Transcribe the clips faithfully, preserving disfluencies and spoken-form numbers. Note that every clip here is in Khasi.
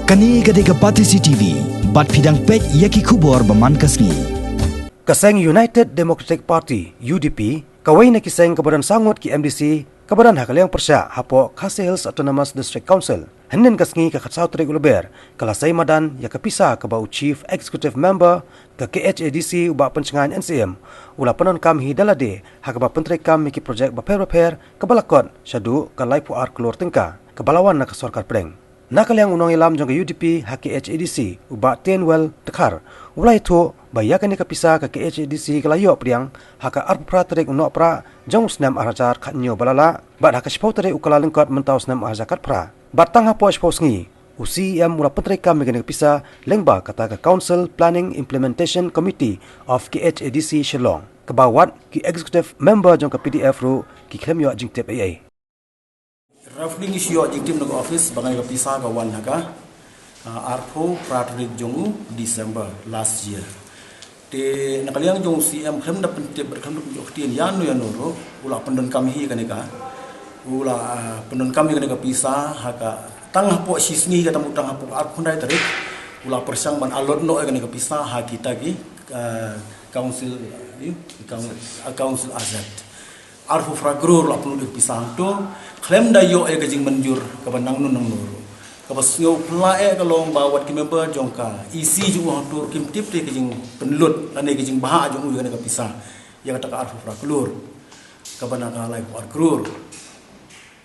Kane ka dei ka Batesi T V, bad phi dang peit ïa ki khubor ba man ka sngi. Ka seng United Democratic Party, U D P, kawei na ki seng kaba don saw ngut ki M D C, kaba don ha ka liang pyrshah hapoh Khasi Hills Autonomous District Council, hynnin ka sngi ka khatsaw tarik u Lber, ka la sei madan ïa ka pisa kaba u Chief Executive Member ka K H A D C u Bah Pynshngaiñ N C M, u la pyndonkam hi da lade ha kaba pyntreikam ïa ki projek bapher bapher kaba la kot shaduh ka laiphew ar klur tyngka kaba la wan na ka sorkar pdeng. Na ka liang u nongïalam jong ka U D P ha K H A D C u Bah Tynwell Dkhar, u la ïathuh ba ïa kane ka pisa ka K H A D C ka la ïoh pdiang ha ka arphew phra tarik u Nohprah jong u snem ar hajar khathynñiew ba la lah, bad ha ka shiphew tarik u Kyllalyngkot mynta u snem ar hajar khatphra. Bad tang hapoh shiphew sngi, u C E M u la pyntreikam ïa kane ka pisa lyngba kata ka Council Planning Implementation Committee of K H A D C Shillong, kaba wat ki executive member jong ka P D F ruh ki khlem ïoh jingtip ei ei. Roughly ngi shu ïoh jingtip na ka office ba kane ka pisa ka wan ha ka, ah, arphew phra tarik jong u December last year. Te na ka liang jong u C M khlem da pyntip bad khlem da pynjah ktien ïano ïano ruh, u la pyndonkam hi kane ka, u la, ah, pyndonkam hi kane ka pisa ha ka, tang hapoh shi sngi, kata mut tang hapoh arphew khyndai tarik u la pyrshang ban allot noh ïa kane ka pisa ha kita ki, ah, council, eh, council, ah, council asset. Arphew phra klur la pynlut ïa ka pisa hangto, khlem da ïoh ïa ka jingmynjur kaba nangno nangno ruh. Kaba sngew pynlah eh ka long ba wat ki member jong ka E C jong u hangto ruh kim tip te ka jingpynlut lane ka jingbha jong u ïa kane ka pisa, ïa kata ka arphew phra klur kaba na ka laiphew ar klur.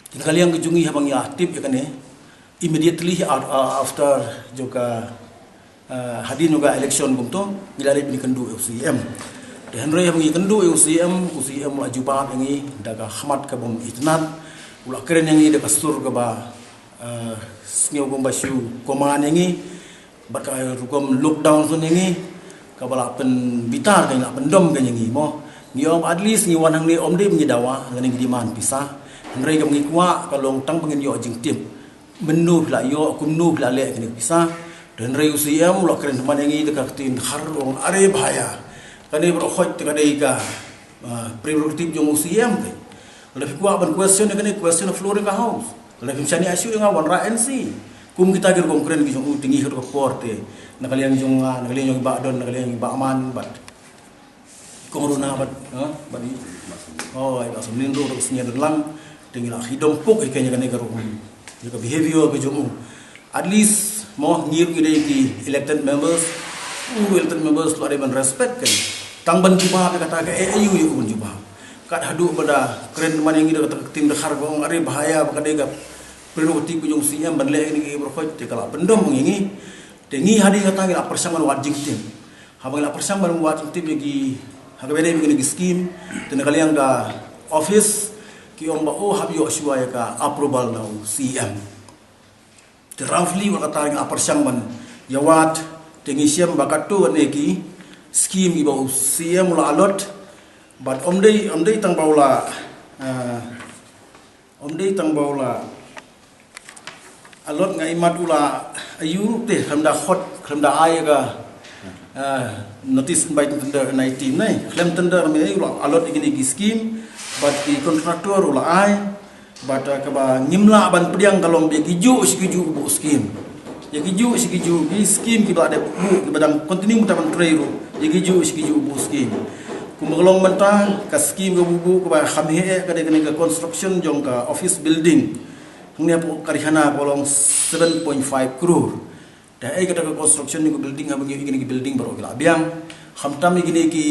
Te na ka liang ka jong ngi haba ngi la tip ïa kane, immediately a-, a-, after jong ka, ah, hadien jong ka election kumto, ngi la leit ban ïakynduh ïa u C M. Te hynrei haba ngi ïakynduh ïa u C M, u C M u la jubab ïa ngi da ka khmat kabym itynnad, u la kren ïa ngi da ka sur kaba, ah, sngew kumba shu command ïa ngi, bad ka rukom look down shuh ïa ngi, kaba la pynbitar ka, la pyndom ka ïa ngi mo. Ngi ong at least ngi wan hangne ym dei ba ngi dawa lane ngi demand pisa. Hynrei kaba ngi kwah ka long tang ba ngin ïoh jingtip mynno phi la ïoh, kumno phi la leh kane ka pisa. Te hynrei u C M u la kren man ïa ngi da ka ktien Dkhar, u ong, "Are bhaiya, kane baroh khoit te ka dei ka, ah, prerogative jong u C M te. Lada phi kwah ban question ïa kane, question ha floor jong ka House. Lada phim shaniah shuh ïa nga, wanrah N C." Kum kita ki rukom kren ki jong u, te ngi ha kato ka por te, na ka liang jong nga, na ka liang jong i Bah Don, na ka liang jong i Bah Man bad Kong Runa bad, ha, bad i, oh, i Bah Samlin ruh, ruh sngewdon lang, te ngi la khie dom puk ïa kane, kane ka rukom, ïa ka behavior ka jong u. At least mo, ngi ruh ngi dei ki elected members, u elected members la dei ban respect kan. Tang ban jubab ïa kata ka, eh, aïu ïa u ban jubab. Kat haduh ba da kren man ïa ngi da kata ka ktien Dkhar, ba ong, "Are bhaiya, ba ka dei ka prerogative ka jong u C M ban leh ïa kine ki baroh khoit," te ka la pyndom ïa ngi. Te ngi hadien kata ngi la pyrshang ban wad jingtip. Haba ngi la pyrshang ban wad jingtip ïa ki, ha kaba ïadei bad kine ki scheme, te na ka liang ka office ki ong ba, "Oh, hap ïoh shuwa ïa ka approval na u C M." Te roughly wat kata ngi la pyrshang ban ïa wad, te ngi shem ba katto katne ki scheme kiba u C M u la allot, bad ym dei, ym dei tang ba u la, eh, ym dei tang ba u la allot, nga imat u la, aïu te, khlem da khot, khlem da ai ka, ah, notice inviting tender, N I T ne, khlem tender me u la allot ïa kine ki scheme, bad ki contractor u la ai, bad, ah, kaba ngim lah ban pdiang ka long ba ïa kijuh shi kijuh u buh scheme. Ïa kijuh shi kijuh ki scheme kiba la dep buh, kiba dang continue mynta ban trei ruh, ïa kijuh shi kijuh u buh scheme. Kumba ka long mynta, ka scheme kaba buh, kaba kham heh ka dei kane ka construction jong ka office building. Hangne hapoh Karkhana kaba long seven point five crore. Te ei kata ka construction jong ka building, haba ngi ïohi kine ki building baroh ki la biang. Khamtam ïa kine ki,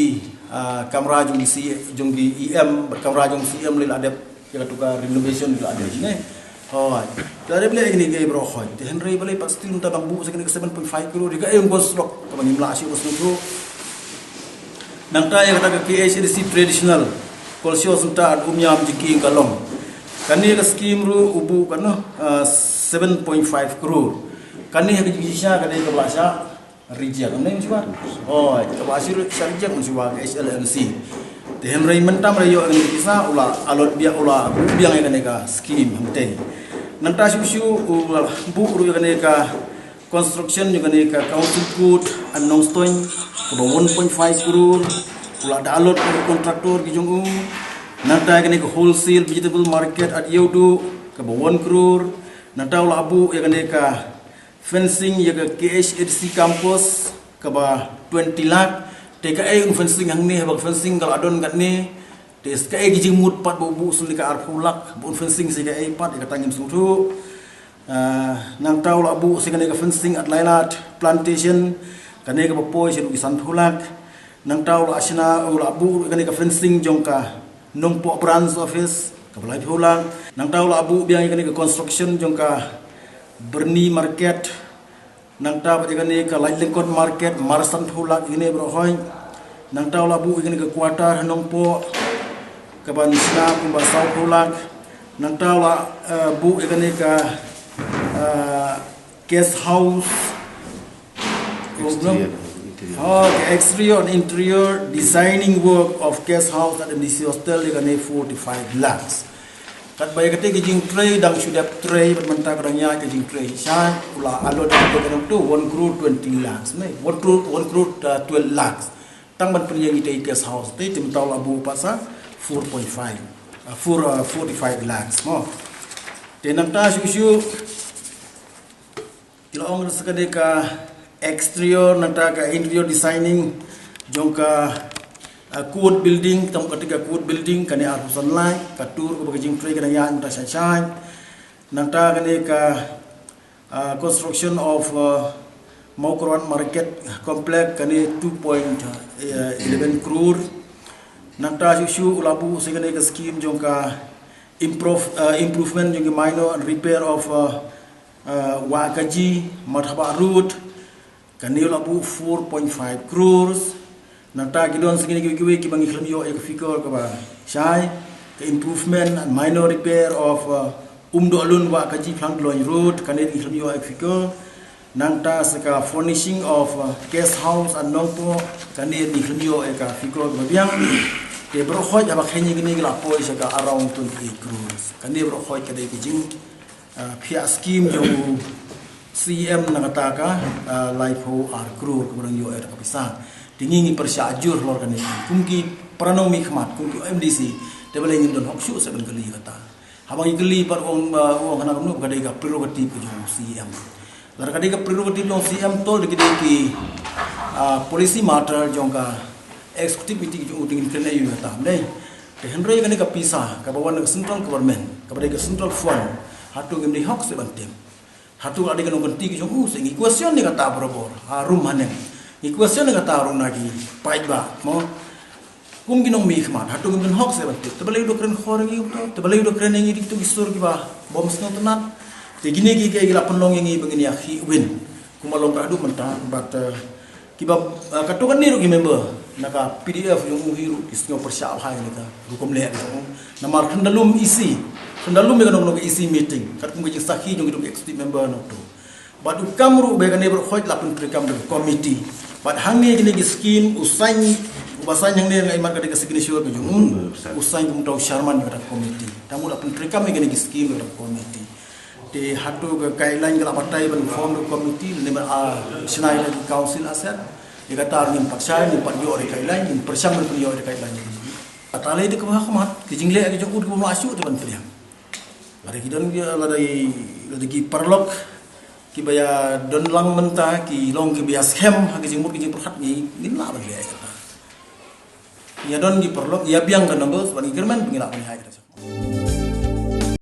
ah, kamra jong ki C, jong ki E M, bad kamra jong C M lei la dep ïa katu ka renovation, la dep ne. Hooid. Te la dep leh ïa kine ki baroh hooid. Te hynrei balei pat still mynta dang buh sa kine ki seven point five crore, ïa kaei u construct, kaba ngim lah shuh construct. Nangta ïa kata ka K H A D C traditional cultural centre at Umiam Jingkieng ka long. Kane ka scheme ruh u buh kano, ah, seven point five crore. Kane ha ka jingshisha ka dei kaba la shah reject, ym dei mynshuwa? Oh, kaba la shah reject mynshuwa ka H L M C. Te hynrei mynta ba la ïoh kane ka pisa u la allot biang, u la buh biang ïa kane ka scheme hangtei. Nangta shuh shuh u la buh ruh ïa kane ka construction jong kane ka Council Court at Nongstoiñ kaba one point five crore, u la da allot ïa ki contractor ki jong u. Nangta ïa kane ka wholesale vegetable market at Ïewduh kaba one crore. Nangta u la buh ïa kane ka Fencing ïa ka K H A D C campus kaba twenty lakh. Te kaei un fencing hangne, haba ka fencing ka la don katne. Te kaei ka jingmut pat ba u buh shisha ka arphew lakh, ba un fencing shisha kaei pat, ïa kata ngim sngewthuh. Ah, nangta u la buh shisha kane ka fencing at Lailat Plantation, kane kaba poi shisha ruh ki sanphew lakh. Nangta u la shna, u la buh ruh kane ka fencing jong ka Nongpoh Branch Office kaba laiphew lakh. Nangta u la buh biang ïa kane ka construction jong ka Byrni Market. Nangta pat ïa kane ka Laitlyngkot Market, mar sanphew lakh ïa kane baroh hoi. Nangta u la buh ïa kane ka quarter ha Nongpoh, kaban shna kumba sawphew lakh. Nangta u la, eh, buh ïa kane ka, eh, guest house. Exterior, interior. Oh, ka exterior and interior designing work of guest house at M D C hostel, ïa kane forty-five lakhs. Katba ïa kata ka jingtrei dang shu dep trei, bad mynta ka dang ïaid ka jingtrei. Shai, u la allot ïa kata ka dang tu one crore twenty lakhs, ne? One crore, one crore, uh, twelve lakhs. Tang ban pynïeng ïa kata ka guest house, te, te mynta u la buh pat sa four point five, uh, four, uh, forty-five lakhs, mo. Te nangta shuh shuh, ki la ong sa kane ka exterior, nangta ka interior designing jong ka, uh, court building, tang kata ka court building, kane arphew san lai, ka tur kaba ka jingtrei ka dang ïaid mynta shai shai. Nangta kane ka, uh, construction of, uh, Mawkyrwat Market Complex, kane two point eleven crore. Nangta shuh shuh u la buh sa kane ka scheme jong ka improve, uh, improvement jong ka minor and repair of, uh, uh, Wah Kaji, Mathabah Road, kane u la buh four point five crores. Nangta ki don sa kine kiwei kiwei kiba ngi khlem ïoh ïa ka figure kaba shai, ka improvement and minor repair of, uh, Umdohlun Wah Kaji Phlang Dloi Road, kane ngi khlem ïoh ïa ka figure. Nangta sa ka furnishing of, uh, guest house at Nongpoh, kane ngi khlem ïoh ïa ka figure kaba biang. Te baroh hoi haba khein ïa kine ki la poi sha ka around twenty-eight crores. Kane baroh hoi ka dei ka jing, uh, phiah scheme jong u C M na kata ka, uh, laiphew ar crore kaba dang ïoh ïa ka pisa. Te ngi ngi pyrshah jur halor kane. Kum ki para nongmihkhmat, kum ki M D C, te balei ngim don hok shuh sa ban kylli kata. Haba ngi kylli pat u ong, uh, u ong hana kumno, ka dei ka prerogative ka jong u C M. Lada ka dei ka prerogative jong u C M, to dei ki dei ki, uh, policy matter jong ka executive meeting jong u, te ngin kren aïu ïa kata, ne? Te hynrei kane ka pisa kaba wan na ka central government, kaba dei ka central fund, hato ngim dei hok sa ban tip? Hato ka dei ka nongkynti ka jong u? Sa ngi question ïa kata barabor ha rum haneng. Ngi question ïa kata ruh na ki paidbah, mo. Kum ki nongmihkhmat, hato ngim don hok sa ban tip? Te balei u da kren khor ïa ngi kumto? Te balei u da kren ïa ngi da kito ki sur kiba bym sngewtynnat? Te kine ki, ki, ki la pynlong ïa ngi ba ngin ïa khih win. Kumba long ka haduh mynta, bad, eh, kiba, eh, kato kane ruh ki member na ka P D F jong u hi ruh ki sngew pyrshah bha ïa kane ka rukom leh jong u. Namar khyndalum E C, khyndalum ïa kano kano ka E C meeting, katkum ka jingsakhi jong kito ki executive member na uto. Bad u kam ruh ba ïa kane baroh khoit la pyntreikam da ka committee. Bad hangne kine ki scheme u sign, uba sign hangne nga ïohi mat ka dei ka signature ka jong u, u sign kumta u chairman ïa ka committee. Tang u la pyntreikam ïa kine ki scheme ïa ka committee. Te hato ka guideline ka la batai ban form da ka committee, lane ban, ah, shna ïa ka council asset. Ïa kata ngim pat shai, ngim pat ïoh da ka guideline, ngim pyrshang ban pynïoh da ka guideline. Kata lei da kaba ha khmat, ka jingleh ka jong u da kaba mah shuh te ban pdiang. Lada ki don ki, lada ki, lada ki paralok kiba ïa don lang mynta ki long kiba ïa skhem ha ka jingmut ka jingpyrkhat, ngi ngin lah ban leh ïa kata. Ïa don ki paralok, ïa biang ka numbers, ban ngi kyrmen ba ngi lah ban ïa ïa kata.